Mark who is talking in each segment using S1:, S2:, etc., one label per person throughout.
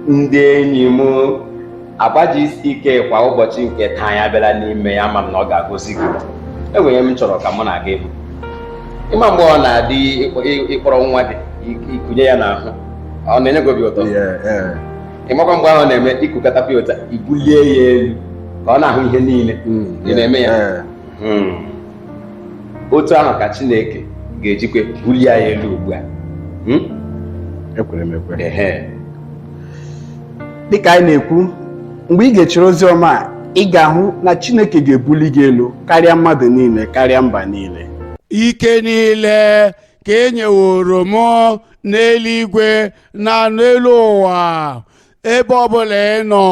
S1: Ndị enyi m, agbaji isi ike kwa ụbọchị nke taa anyị abịala n'ime ya. Ama m na ọ ga-agọzi gị. Enwere ihe m chọrọ ka mụ na gị bụ ịma mgbe ọ na-adị ịkpọrọ nwa gị, ikunye ya n'ahụ, ọ na-enye gị obi ụtọ. Ịmakwa mgbe ahụ na-eme ikukọtakwa ya ụta, ibulie ya elu ka ọ na-ahụ ihe niile ị na-eme ya. Otu ahụ ka Chineke ga-ejikwa bulie ya elu ugbu a.
S2: Ekwere m ekwe.
S1: Ehe.
S2: Dịka anyị na-ekwu, mgbe ị ga-echere ozi ọma a, ị ga-ahụ na Chineke ga-ebuli gị elu karịa mmadụ niile, karịa mba niile.
S3: Ike niile ka e nyeworo m n'eluigwe na n'elu ụwa. Ebe ọbụla ị nọ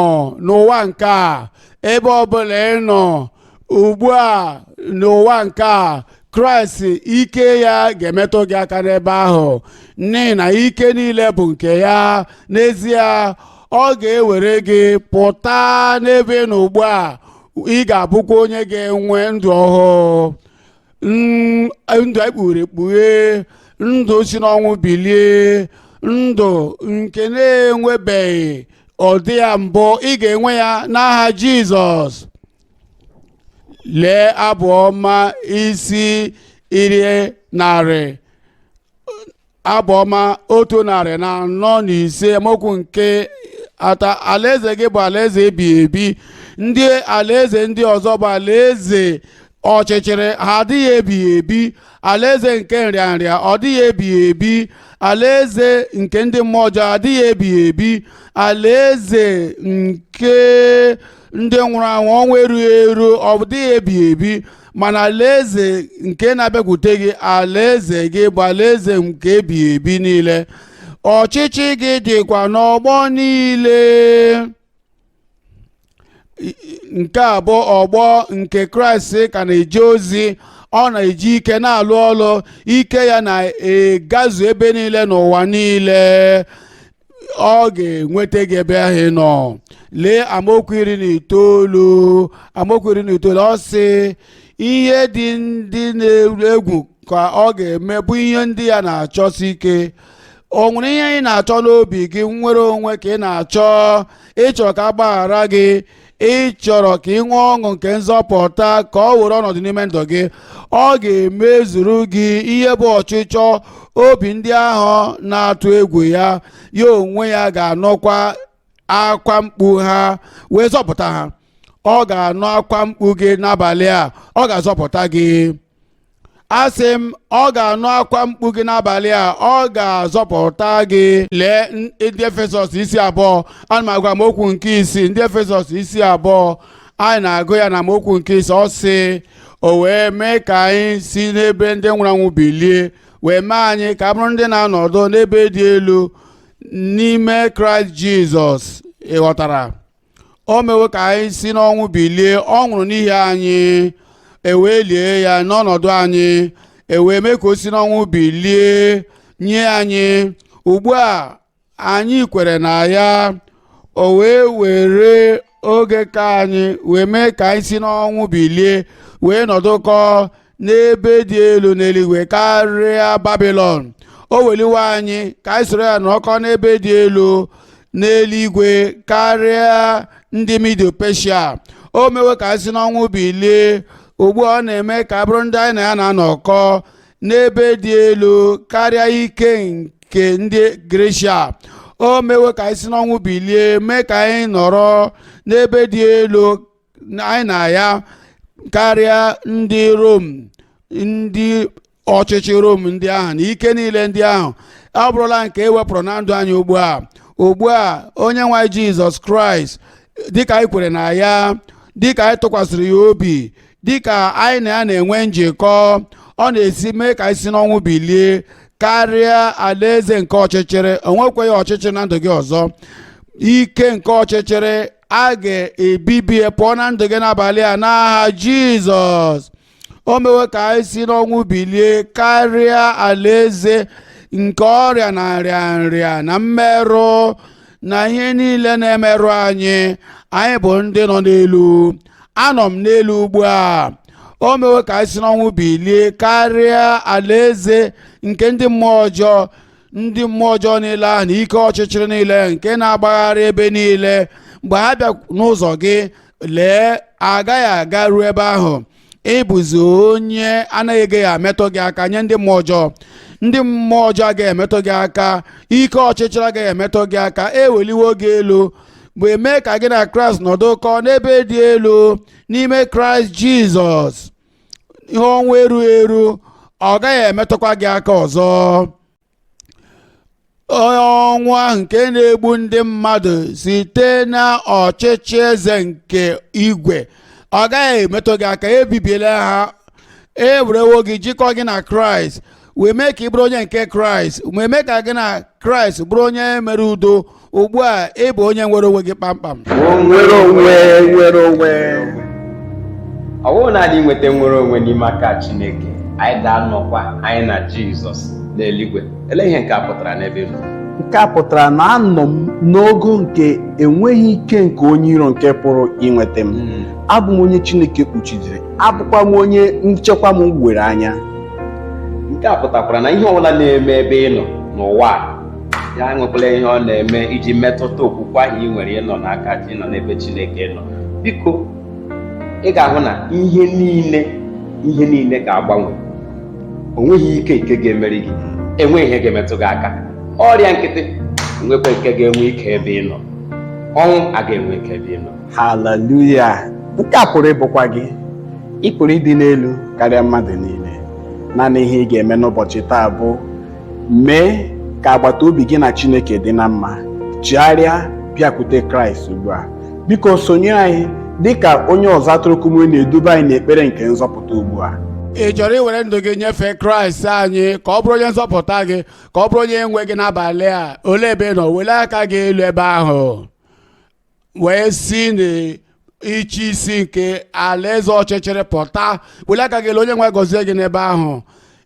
S3: n'ụwa nke a, ebe ọbụla ị nọ ugbu a n'ụwa nke a, Kraịst ike ya ga-emetụ gị aka n'ebe ahụ, n'ihi na ike niile bụ nke ya. N'ezie, ọ ga-ewere gị pụta n'ebe ị nọ ugbu a. Ị ga-abụkwa onye ga-enwe ndụ ọhụụ, ndụ ekpughere ekpughe, ndụ si n'ọnwụ bilie, ndụ nke na-enwebeghị ọdị ya mbụ. Ị ga-enwe ya n'aha Jizọs. Lee Abụ Ọma isi 100, Abụ Ọma 145, amaokwu nke 3: "Alaeze gị bụ alaeze ebighị ebi." Ndị alaeze ndị ọzọ bụ alaeze ọchịchịrị, ha adịghị ebighị ebi. Alaeze nke nrịanrịa, ọ dịghị ebighị ebi. Alaeze nke ndị mmụọ ọjọọ adịghị ebighị ebi. Alaeze nke ndị nwụrụ anwụ, ọnwụ erughị eru, ọ dịghị ebighị ebi. Mana alaeze nke na-abịakwute gị, alaeze gị bụ alaeze nke ebighị ebi niile. Ọchịchị gị dịkwa n'ọgbọ niile. Nke a bụ ọgbọ nke Kraịst ka na-eje ozi. Ọ na-eji ike na-alụ ọlụ. Ike ya na-egazu ebe niile n'ụwa niile. Ọ ga-enweta gị ebe ahụ ị nọ. Lee amaokwu 19, amaokwu 19. Ọ sị, ihe dị ndị na-egwu ka ọ ga-eme, bụ ihe ndị ya na-achọsi ike. O nwere ihe ị na-achọ n'obi gị? Nwere onwe ka ị na-achọ? Ịchọrọ ka a gbaghara gị? Ị chọrọ ka ị nwee ọṅụ nke nzọpụta ka ọ were ọnọdụ n'ime ndụ gị? Ọ ga-emezuru gị ihe bụ ọchịchọ obi ndị ahụ na-atụ egwu ya. Ya onwe ya ga-anụkwa akwa mkpu ha wee zọpụta ha. Ọ ga-anụ akwa mkpu gị n'abalị a, ọ ga-azọpụta gị. Asị m, ọ ga-anụ akwa mkpu gị n'abalị a, ọ ga-azọpụta gị. Lee Ndị Efesọs isi 2, ana m agụ amaokwu nke 6. Ndị Efesọs isi 2, anyị na-agụ ya na amaokwu nke 6. Ọ sị, o wee mee ka anyị si n'ebe ndị nwụrụ anwụ bilie, wee mee anyị ka a bụrụ ndị na-anọdụ n'ebe dị elu n'ime Kraịst Jizọs. Ị ghọtara? O mewo ka anyị si n'ọnwụ bilie. Ọ nwụrụ n'ihi anyị, e wee lie ya n'ọnọdụ anyị, e wee mee ka o si n'ọnwụ bilie nye anyị. Ugbu a anyị kwere na ya, o wee were oge ka anyị wee mee ka anyị si n'ọnwụ bilie, wee nọdụkọ n'ebe dị elu n'eluigwe karịa Babilọn. O weliwe anyị ka anyị soro ya nọkọ n'ebe dị elu n'eluigwe karịa ndị Midio Peshia. O mewe ka anyị si n'ọnwụ bilie. Ugbu a ọ na-eme ka a bụrụ ndị anyị na ya na-anọkọ n'ebe dị elu karịa ike nke ndị Greshia. O mewe ka anyị si n'ọnwụ bilie, mee ka anyị nọrọ n'ebe dị elu anyị na ya karịa ndị Rom, ndị ọchịchị Rom ndị ahụ na ike niile ndị ahụ ọ bụrụla nke e wepụrụ na ndụ anyị ugbu a. Ugbu a, Onye nwe anyị Jizọs Kraịst, dịka anyị kwere na ya, dịka anyị tụkwasịrị ya obi, dịka anyị na ya na-enwe njikọ, ọ na-esi mee ka anyị si n'ọnwụ bilie karịa alaeze nke ọchịchịrị. O nwekweghị ọchịchị na ndụ gị ọzọ. Ike nke ọchịchịrị a ga-ebibi pụọ na ndụ gị n'abalị a n'aha Jizọs. O mewe ka anyị si n'ọnwụ bilie karịa alaeze nke ọrịa na nrịanrịa na mmerụ na ihe niile na-emerụ anyị. Anyị bụ ndị nọ n'elu. Anọ m n'elu ugbu a. O mewe ka anyị si n'ọnwụ bilie karịa alaeze nke ndị mmụọ ọjọọ. Ndị mmụọ ọjọọ niile ahụ na ike ọchịchịrị niile nke na-agbagharị ebe niile, mgbe ha bịa n'ụzọ gị, lee, agaghị aga ruo ebe ahụ. Ịbụzi onye anaghị egeghị emetụ gị aka nye ndị mmụọ ọjọọ. Ndị mmụọ ọjọọ agaghị emetụ gị aka, ike ọchịchịrị agaghị emetụ gị aka. Eweliwo gị elu bụ eme ka gị na Kraịst nọdụkọ n'ebe dị elu n'ime Kraịst Jizọs. Ihe ọnwụ erughị eru, ọ gaghị emetụkwa gị aka ọzọ. Ọnwụ ahụ nke na-egbu ndị mmadụ site na ọchịchị eze nke igwe, ọ gaghị emetụ gị aka. Ebibiela ha. Ewerewo gị jikọ gị na Kraịst, wee mee ka ị bụrụ onye nke Kraịst, wee mee ka gị na Kraịst bụrụ onye mere udo. Ugbu a, ị bụ onye nwere onwe gị kpamkpam.
S2: Nwere onwe, nwere onwe.
S1: Ọ bụghị naanị inweta nwere onwe n'ime aka Chineke, anyị ga-anọkwa anyị na Jizọs n'eluigwe. Elee ihe nke a pụtara n'ebe ị nọ?
S2: Nke a pụtara na anọ m n'ogo nke enweghị ike nke onye iro nke pụrụ inweta m. Abụ m onye Chineke kpuchidere, abụkwa m onye nchekwa m were anya.
S1: Nke a pụtakwara na ihe ọbụla na-eme ebe ị nọ n'ụwa a, ya enwekwala ihe ọ na-eme iji metụta okwukwe ahụ ị nwere ịnọ n'aka, ịnọ n'ebe Chineke nọ. Biko, ị ga-ahụ na ihe niile ga-agbanwe. O nweghị ike nke ga-emeri gị, enweghị ihe ga-emetụ gị aka. Ọrịa nkịtị enwekwa nke ga-enwe ike ebe ị nọ. Ọnwụ agaghị enwe ike ebe ị nọ.
S2: Haleluya! Nke a pụrụ ịbụkwa gị. Ị pụrụ ịdị n'elu karịa mmadụ niile. Naanị ihe ị ga-eme n'ụbọchị taa bụ mee ka agbata obi gị na Chineke dị na mma. Chigharịa, bịakwute Kraịst ugbu a. Biko, sonyere anyị dịka onye ọzọ atụrụ Kumuyi na-eduba anyị n'ekpere nke nzọpụta ugbu a.
S3: Ị chọrọ iwere ndụ gị nyefee Kraịst anyị ka ọ bụrụ onye nzọpụta gị, ka ọ bụrụ onye nwe gị n'abalị a? Olee ebe ị nọ? Were aka gị elu ebe ahụ wee si n'ịchị isi nke alaeze ọchịchịrị pụta. Were aka gị elu. Onye nwe gọzie gị n'ebe ahụ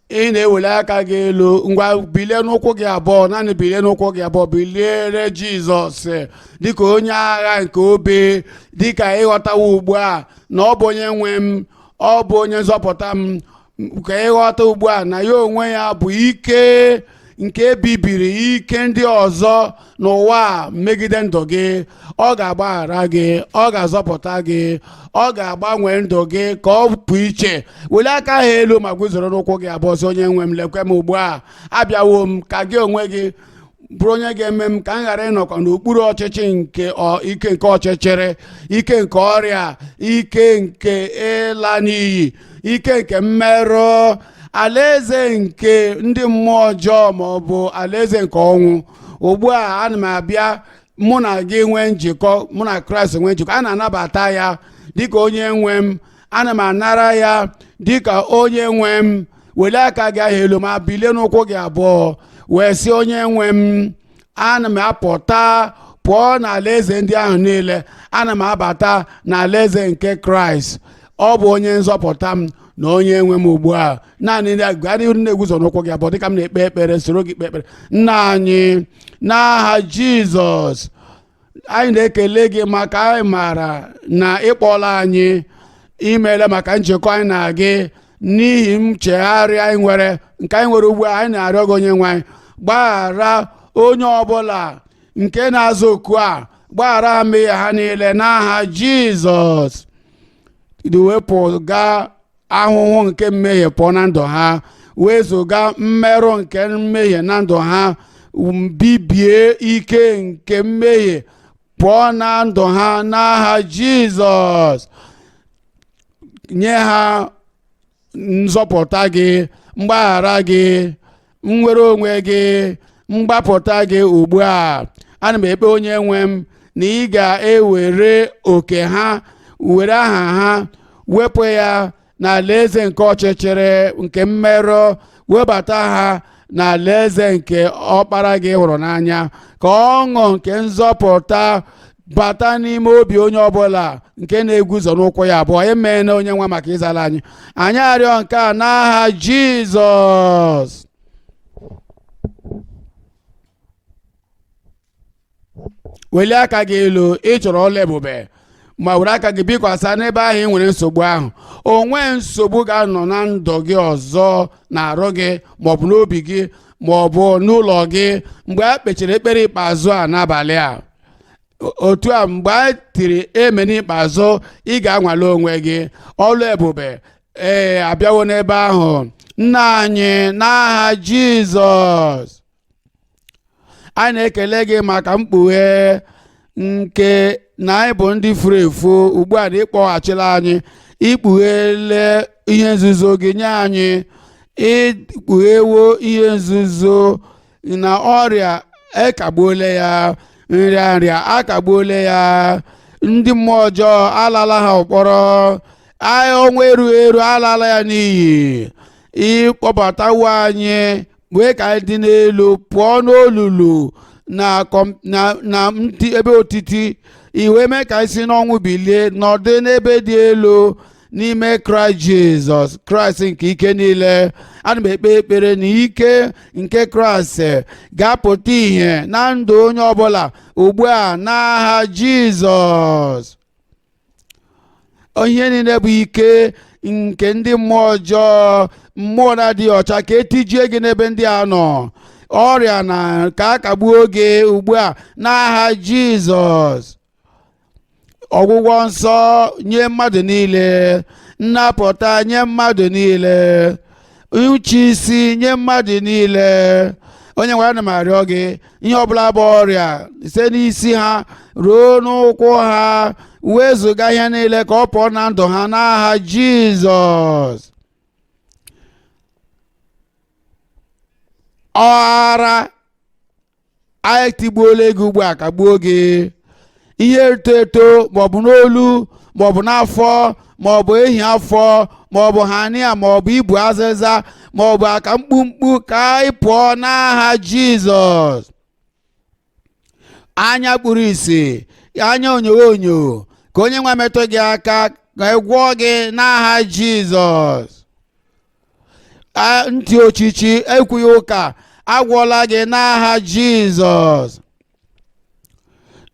S3: ị na-ewere aka gị elu. Ngwa, bilie n'ụkwụ gị abụọ. Naanị bilie n'ụkwụ gị abụọ. Biliere Jizọs dịka onye agha nke obe, dịka ịghọtawa ugbu a na ọ bụ onye nwe m, ọ bụ onye nzọpụta m. Ka ịghọta ugbu a na ya onwe ya bụ ike nke bibiri ike ndị ọzọ n'ụwa a megide ndụ gị. Ọ ga-agbaghara gị, ọ ga-azọpụta gị, ọ ga-agbanwe ndụ gị ka ọ pụ iche. Welie aka ha elu ma guzoro n'ụkwụ gị abụọ, sị, "Onye nwe m, lekwe m ugbu a. Abịawo m ka gị onwe gị bụrụ onye ga-eme m ka m ghara ịnọkwa n'okpuru ọchịchị nke ike nke ọchịchịrị, ike nke ọrịa, ike nke ịla n'iyi, ike nke mmerụ, alaeze nke ndị mmụọ ọjọọ ma ọ bụ alaeze nke ọnwụ. Ugbu a, ana m abịa mụ na gị nwee njikọ, mụ na Kraịst nwee njikọ. A na-anabata ya dịka onye nwe m, ana m anara ya dịka onye nwe m." Welie aka gị ahụ elu ma bilie n'ụkwụ gị abụọ wee sị, "Onye nwe m, ana m apụta pụọ n'alaeze ndị ahụ niile. Ana m abata n'alaeze nke Kraịst. Ọ bụ onye nzọpụta m na onye nwe m ugbu a." Naanị gaa n'ihu na-eguzo n'ụkwụ gị abụọ dịka m na-ekpe ekpere. Soro gị kpe ekpere. Nna anyị, n'aha Jizọs, anyị na-ekele gị maka anyị maara na ịkpọla anyị. Imeela maka njikọ anyị na gị n'ihi nchegharị anyị nwere, nke anyị nwere ugbu a. Anyị na-arịọ gị, onye nwe anyị, gbaghara onye ọbụla nke na-aza oku a. Gbaghara ha mmehie ha niile n'aha Jizọs. Wepụga ahụhụ nke mmehie pụọ na ndụ ha. Wezụga mmerụ nke mmehie na ndụ ha. Bibie ike nke mmehie pụọ na ndụ ha n'aha Jizọs. Nye ha nzọpụta gị, mgbaghara gị, nnwere onwe gị, mgbapụta gị ugbu a. Ana m ekpe, onye nwe m, na ị ga-ewere oke ha, were aha ha wepụ ya n'alaeze nke ọchịchịrị nke mmerụ, webata ha n'alaeze nke ọkpara gị hụrụ n'anya, ka ọṅụ nke nzọpụta bata n'ime obi onye ọbụla nke na-eguzo n'ụkwụ ya abụọ. Emeela, onye nwe, maka ịzala anyị. Anyị arịọ nke a n'aha Jizọs. Welie aka gị elu. Ị chọrọ ọla ebube. Ma were aka gị bikwasa n'ebe ahụ ị nwere nsogbu ahụ. O nwee nsogbu ga-anọ na ndụ gị ọzọ, na arụ gị, maọbụ n'obi gị, maọbụ n'ụlọ gị, mgbe a kpechara ekpere ikpeazụ a n'abalị a. Otu a, mgbe a tiri amen n'ikpeazụ, ị ga-anwale onwe gị. Ọlụ ebube ee abịawo n'ebe ahụ. Nna anyị, n'aha Jizọs, anyị na-ekele gị maka mkpughe nke na anyị bụ ndị furu efu, ugbu a na ịkpọghachila anyị. Ikpughele ihe nzuzo gị nye anyị. Ikpughewo ihe nzuzo na ọrịa ekagbuola ya, nrịanrịa akagbuola ya, ndị mmụọ ọjọọ alala ha ụkpọrọ, ọnwa erughị eru alala ya n'iyi. Ịkpọbatawo anyị wee ka anyị dị n'elu pụọ n'olulu na ntị ebe otiti iwe, mee ka anyị si n'ọnwụ bilie, nọdụ n'ebe dị elu n'ime Kraịst Jizọs, Kraịst nke ike niile. Ana m ekpe ekpere na ike nke Kraịst ga-apụta ìhè na ndụ onye ọbụla ugbu a, n'aha Jizọs. Ihe niile bụ ike nke ndị mmụọ ọjọọ, mmụọ na-adịghị ọcha, ka etijie gị n'ebe ndị a nọ. Ọrịa na ka a kagbuo gị ugbu a, n'aha Jizọs. Ọgwụgwọ nsọ nye mmadụ niile, nnapụta nye mmadụ niile, uche isi nye mmadụ niile. Onye nwe, ana m arịọ gị, ihe ọbụla bụ ọrịa, site n'isi ha ruo n'ụkwụ ha, wezụga ihe niile ka ọ pụọ na ndụ ha, n'aha Jizọs. Ọghara anyị tigbuola gị ugbu a, kagbuo gị. Ihe eto eto, maọbụ n'olu, maọbụ n'afọ, maọbụ ehi afọ, maọbụ hernia, maọbụ ibu azịza, maọbụ aka mkpumkpu, ka anyị pụọ n'aha Jizọs. Anya kpuru isi, anya onyonyo, ka onye nwe metụ gị aka ka ị gwọọ gị, n'aha Jizọs. Ntị ochichi, ekwughị ụka, agwọla gị n'aha Jizọs.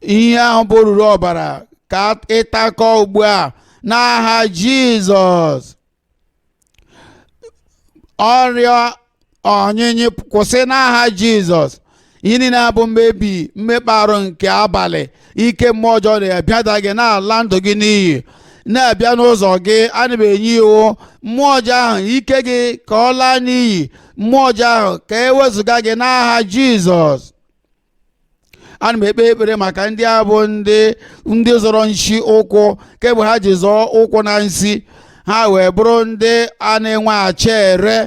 S3: Ihe ahụ bụ oruru ọbara, ka ịtakọ ugbu a, n'aha Jizọs. Ọrịa ọnyịnyị, kwụsị n'aha Jizọs. Ihe niile abụ mmebi, mmekpa arụ nke abalị, ike mmụọ ọjọọ na-abịada gị, na-ala ndụ gị n'iyi, na-abịa n'ụzọ gị, ana m enye iwu, mmụọ ọjọọ ahụ, ike gị ka ọ laa n'iyi. Mmụọ ọjọọ ahụ, ka e wezụga gị n'aha Jizọs. Ana m ekpe ekpere maka ndị a bụ ndị zọrọ nshi ụkwụ kemgbe ha ji zọọ ụkwụ na nsi ha, wee bụrụ ndị a na-enwe achere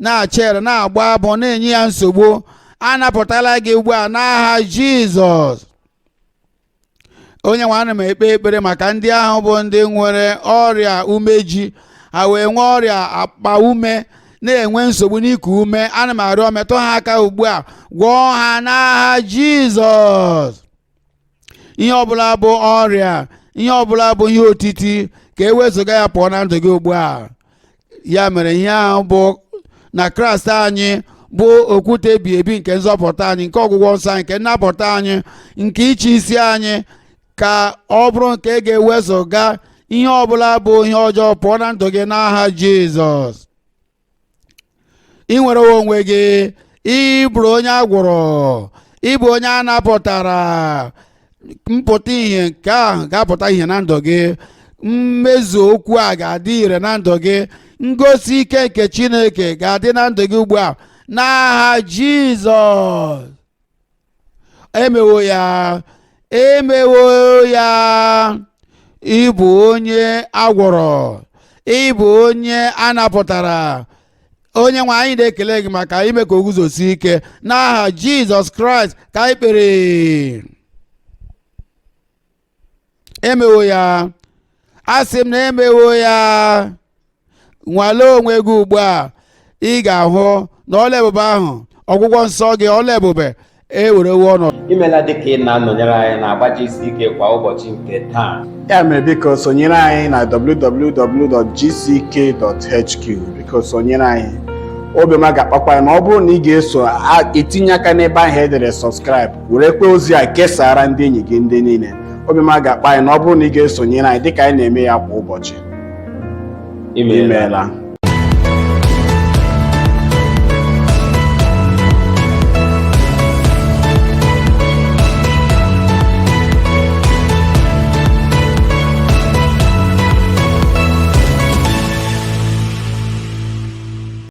S3: na-achere, na-agba abụ, na-enye ya nsogbu. A napụtala gị ugbu a, n'aha Jizọs. Onye nwe, ana m ekpe ekpere maka ndị ahụ bụ ndị nwere ọrịa umeji, ha wee nwee ọrịa akpa ume, na-enwe nsogbu n'iku ume. Ana m arịọ, metụ ha aka ugbu a, gwọọ ha n'aha Jizọs. Ihe ọbụla bụ ọrịa, ihe ọbụla bụ ihe otiti, ka e wezụga ya pụọ na ndụ gị ugbu a. Ya mere, ihe ahụ bụ na Kraịst anyị bụ okwute ebi ebi nke nzọpụta anyị, nke ọgwụgwọ nsọ anyị, nke nnapụta anyị, nke ịchị isi anyị, ka ọ bụrụ nke ga-ewezụga ihe ọbụla bụ ihe ọjọọ pụọ na ndụ gị, n'aha Jizọs. Ị nwere onwe gị, ị bụrụ onye a gwọrọ, ịbụ onye a napụtara. Mpụta ihe nke ahụ ga-apụta ihe na ndụ gị. Mmezu okwu a ga-adị ire na ndụ gị. Ngosi ike nke Chineke ga-adị na ndụ gị ugbu a, n'aha Jizọs. Emewo ya, emewo ya. Ịbụ onye agwọrọ, ịbụ onye a napụtara. Onye nwe anyị, na-ekele gị maka ime ka o guzosie ike. N'aha Jizọs Kraịst ka anyị kpere. Emewo ya. Asị m na emewo ya. Nwalee onwe gị ugbu a, ị ga-ahụ na ọla ebube ahụ, ọgwụgwọ nsọ gị, ọla ebube ewerewo ọnọdụ.
S1: Imela dịka ị na-anọnyere anyị na-agba GCK kwa ụbọchị nke taa.
S2: Ya mere, biko sonyere anyị na www.gck.hq. Biko sonyere anyị. Obiọma ga-akpakwa anyị ma ọ bụrụ na ị ga-eso etinye aka n'ebe ahụ edere subscribe, were kwe ozi a kesara ndị enyi gị ndị niile. Obi ọma ga-akpa anyị na ọ bụrụ na ị ga-esonyere anyị dịka anyị na-eme ya kwa ụbọchị.
S1: Imeela.
S2: Imeela.